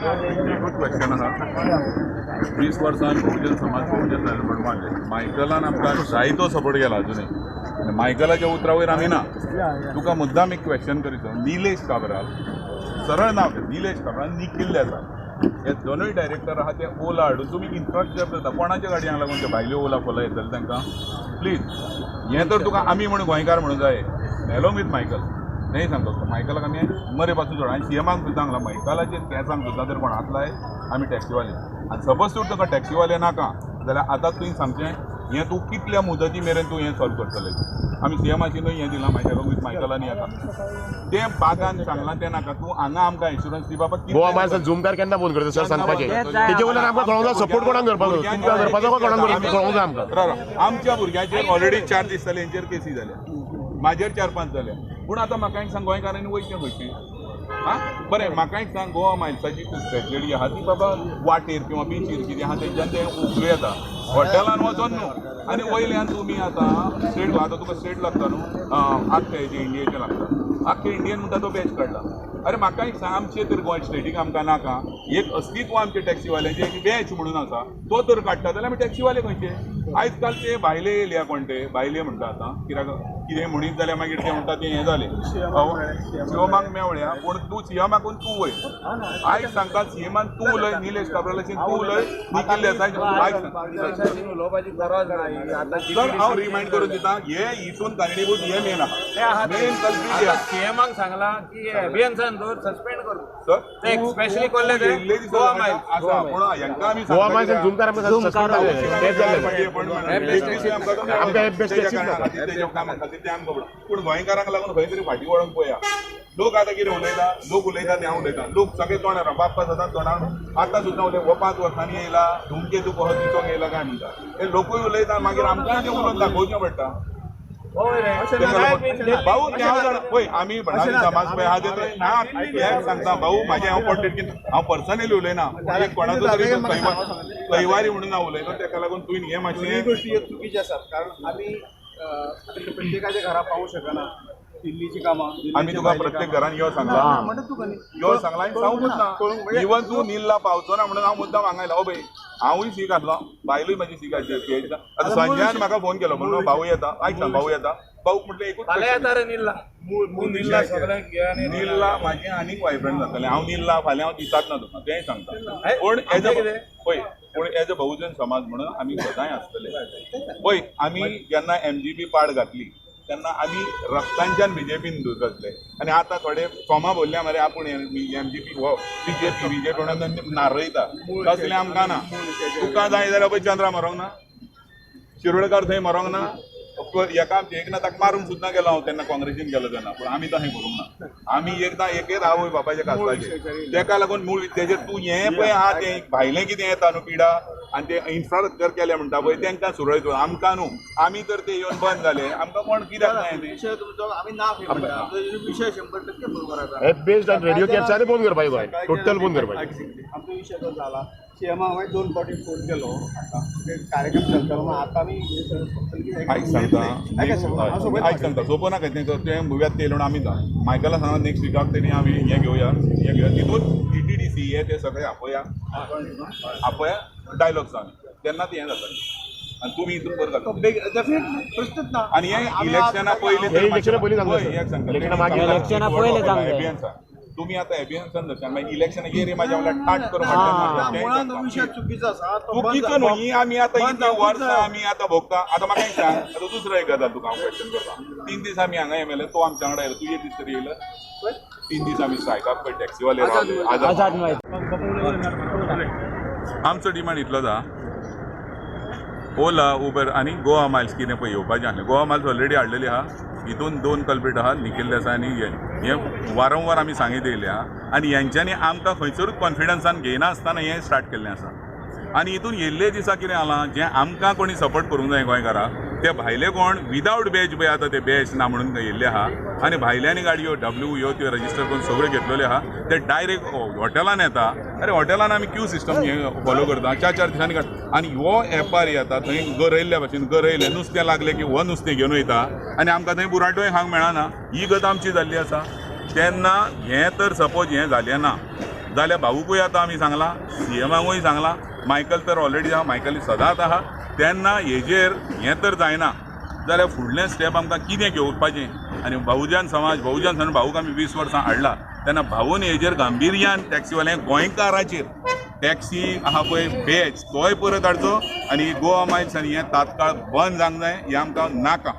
Good question आहा. 20 वर्सां आमी बहुजन समाज, बहुजन जाले म्हण मानले. मायकलान आमकां जायतो सपोर्ट केला अजुनूय आनी मायकलाच्या उतरा वयर आमी ना. तुका मुद्दाम एक क्वेश्चन करीत. निलेश काब्राल, सरळ नाव घे, निलेश काब्राल, निखील देसाय, हे दोनूय डायरेक्टर आहा. ते ओला हाडून तुमी इन्फ्रास्ट्रक्चर करता. कोणाच्या गाडयांक लागून ते भायल्यो ओला फोला येतले तांकां? प्लीज, हें तर तुका आमी म्हणून गोंयकार म्हणून जाय. एलोंग विथ मायकल नाही सांगता तुका, मायकलाक आमी मरे पासून सोड. आनी सीएमाक सुद्दां सांगलां, मायकलाचेर केंसांक सुद्दां जर कोण हात लाय, आमी टॅक्सीवाले. आनी सपोज तूं तुका टॅक्सीवाले नाका जाल्यार आतां तुवें सांगचें, हें तूं कितल्या मुदती मेरेन तूं हें सॉल्व करतलें? आमी सीएमाची न्हय हें दिलां मागीर एलोंग विथ मायकल आनी हेका तें बागान सांगलां तें नाका. तूं हांगा आमकां एश्युरन्स दी बाबा. गोवा मायल्स झुमकार केन्ना फोन करता सर सांगपाचें. तेजे वयल्यान आमकां कळोंक जाय सपोर्ट कोणाक करपाचो, तुमकां करपाचो काय कोणाक करपाचो कळोंक जाय आमकां. राव, राव. आमच्या भुरग्यांचेर ऑलरेडी चार दीस जाले, हेंचेर केसी जाल्या, म्हाजेर चार पांच जाल्या. पूण आतां म्हाका एक सांग, गोंयकारांनी वयचें खंयचें? आं, बरें, म्हाका एक सांग, गोवा मायल्साची ट्रेजेडी आहा ती बाबा वाटेर किंवा बिचीर कितें आहा, तेंच्यान तें उखलूं येता, हॉटेलान वचोन न्हू. आनी वयल्यान तुमी आतां स्टेट, आतां तुका स्टेट लागता न्हू, आख्खे हेजें इंडियेचें लागता. आख्खे इंडियन म्हणटा तो बॅच काडला. अरे, म्हाका एक सांग, आमचे तर गोंय स्टेटीक आमकां नाका. एक अस्तित्व आमचे टॅक्सीवाल्यांचे एक बॅच म्हणून आसा, तो तर काडटा जाल्यार आमी टॅक्सीवाले खंयचे? आयज काल ते भायले येयल्या, कोण ते भायले म्हणटा. आतां कित्याक कितें म्हणीत जाल्यार मागीर ते म्हणटा तें हें जालें, सीएमाक मेवळ्या. पूण तूं सीएमाकून तूं वय. आयज सांगता, सीएमान तूं उलय, निलेश काब्रालाचेर तूं उलय, निखील देसाय आयज सांग. उलोवपाची गरज ना आतां. सर, हांव रिमायंड करून दिता, हे हितून कारणीभूत हे मेन आहा, मेन कल्प्रीट हे. सीएमाक सांगला की एबियन्सान दवर, सस्पेंड कर. सर, ते स्पेशली कोल्ले ते येयल्ले दिसा गोवा मायल्स. आसा, पूण हांकां आमी गोवा मायल्स झुमकार आमकां सस्पेंड जालें, तेच जालें. आमकां बेस्ट टॅक्सीच नाका. पूण गोंयकारांक लागून खंय तरी फाटीं वळोंक पळया. लोक आतां कितें उलयता, लोक उलयता तें हांव उलयता. लोक सगळे तोंडार बाप्पा सदांच तोंडार. आतां सुद्दां उलय, हो 5 वर्सांनी येयला, धुमकेतू कसो दिसोंक येयला काय म्हणटा. हे लोकूय उलयता, मागीर आमकां तें उलोवन दाखोवचें पडटा. भाऊ, तें हांव जाणा. पळय, आमी भंडारी समाज पळय आहा ते ना. हें सांगता भाऊ, म्हाजें हांव पोटतिडकीन हांव पर्सनली उलयना. एक कोणाचो तरी तो कैवारी म्हणून हांव उलयता. तेका लागून तुवें हें दोन्ही मातशें गोष्टी ह्यो चुकीच्यो आसात, कारण आमी आतां प्रत्येकाच्या घरा पावूंक शकना. दिल्लीची कामां आमी तुका प्रत्येक घरान यो सांगला. म्हणटा तुका न्ही. यो सांगला आनी सांगूंकच ना. इवन तूं निल्ला पावचो ना म्हणून हांव मुद्दाम हांगा आयलो. ओ बाय, हांवूय सीख आसलो, बायलूय म्हाजी सीख आशिल्ली. आतां संजयान म्हाका फोन केलो म्हणून भाऊ येता. आयक सांग, भाऊ येता. भाऊ म्हटलें एकूच फाल्यां येता रे निल्ला. निल्ला सगळ्यांक घे आनी निल्ला म्हाजें आनीक वायब्रंट जातलें. हांव निल्ला फाल्यां हांव दिसाच ना तुका, तेंय सांगता. पूण एज अ पळय, पूण एज अ बहुजन समाज म्हणून आमी सदांय आसतले. पळय, आमी जेन्ना एमजीपी पाड घातली तेन्ना आमी रक्तांच्यान बीजेपीन घातले. आनी आतां थोडे फॉर्मां भरल्या मरे, आपूण एमजीपी हो बीजेपी बीजेपी म्हणून नारयता. तसलें आमकां ना. तुका जाय जाल्यार पळय, चंद्रा मरोंक ना, शिरोडकार थंय मरोंक ना, एका एकनाथाक मारून सुद्दां गेलो हांव तेन्ना काँग्रेसीन गेलो तेन्ना. पूण आमी तशें करूंक ना. आमी एकदां एकेच आवय बापायच्या कास्ताचे. तेका लागून मूळ तेजेर तूं हें पळय आहा, तें भायलें कितें येता न्हू पिडा आनी ते इन्फ्रास्ट्रक्चर केलें म्हणटा पळय, तेंकां सुरळीत. आमकां न्हू. आमी तर ते येवन बंद जाले, आमकां कोण कित्याक जाय तें? विशय तुमचो आमी ना म्हणटा, आमचो विशय 100% बरोबर आसा. एप बेस्ड आनी रेडिओ कॅब्सांनी बंद करपाक जाय, टोटल बंद करपाक. आमचो विशय तो जाला. सीएमा हांवें दोन फावटी फोन केलो. आतां ते कार्यक्रम चलतालो म्हणून आतां आमी हे सगळें सोंपतलें की आयक सांगता. आयक सांगता, हांव सोंपयता. आयक सांगता, सोंपो नाका तें. तें मुव्यात तेल म्हणून आमी मायकला सांगला, नेक्स्ट विकाक तेणी आमी हें घेवया, हें घेवया. तितून डीटीडीसी हे ते सगळे आपोया, आपोया, डायलॉग सांग तेन्ना तें हें जातलें आनी तुमी हितून बरें जातलें. डेफिनेटली, प्रश्नच ना. आनी हे इलेक्शना पयलीं. हे इलेक्शना पयलीं सांगता, पळय, एक सांगता. इलेक्शना मागीर. इलेक्शना पयलीं सांगता. एबियन्सा तुमी आतां एबियन्सान जाता, मागीर इलेक्शन ये रे म्हाज्या वांगडा ठाट करून. ना, मुळांत हो विशय चुकीचो आसा तो बंद चुकीचो न्हू ही. आमी आतां बंद इतलीं जावंकूच वर्सां जाय. आमी आतां भोगता. आतां म्हाका एक सांग, आतां दुसरो एक गजाल तुका हांव क्वेश्चन करता. 3 दीस आमी हांगा एमएलए तो आमच्या वांगडा येयलो. तूं एक दीस तरी येयलो? 3 दीस आमी स्ट्रायकाक पळय टॅक्सीवाले रावले. आझाद मैदान. आमचो डिमांड इतलोच आहा, ओला, उबर आनी गोवा मायल्स कितें पळय येवपाचें आसलें. गोवा मायल्स ऑलरेडी हाडलेली आहा. हितून दोन कल्प्रीट आहा, निखील देसाय आनी हे. हे वारंवार आमी सांगीत येयले आहा आनी हेंच्यांनी आमकां खंयसरूच कॉन्फिडन्सान घेयनासतना हें स्टार्ट केल्लें आसा. आनी हितून येयल्ले दिसा कितें जालां, जें आमकां कोणी सपोर्ट करूंक जाय गोंयकाराक, ते भायले कोण विदावट बॅच पळय, आतां ते बॅच ना म्हणून येयल्ले आहा आनी भायल्यांनी गाडयो डब्ल्यू ह्यो त्यो रजिस्टर करून सगळ्यो घेतलेल्यो आहा. ते डायरेक्ट हॉटेलान येता. अरे, हॉटेलान आमी क्यू सिस्टम हे फॉलो करता, चार चार दिसांनी काड. आनी हो एपार येता थंय गरयल्ल्या भशेन गरयलें नुस्तें लागलें की हो नुस्तें घेवन वयता आनी आमकां थंय बुराटोय खावंक मेळना. ही गत आमची जाल्ली आसा. तेन्ना हें तर सपोज हें जालें ना जाल्यार भाऊकूय आतां आमी सांगलां, सीएमाकूय सांगलां, मायकल तर ऑलरेडी आहा, मायकल सदांच आहा. तेन्ना हेजेर हें तर जायना जाल्यार फुडलें स्टेप आमकां कितें घेवपाचें? आनी बहुजन समाज, बहुजन समाज भाऊक आमी 20 वर्सां हाडला, तेन्ना भाऊन हेजेर गांभिर्यान टॅक्सीवाल्यांक, गोंयकाराचेर टॅक्सी आहा पळय बॅच तोय परत हाडचो आनी गोवा मायल्स आनी हें तात्काळ बंद जावंक जाय. हें आमकां नाका.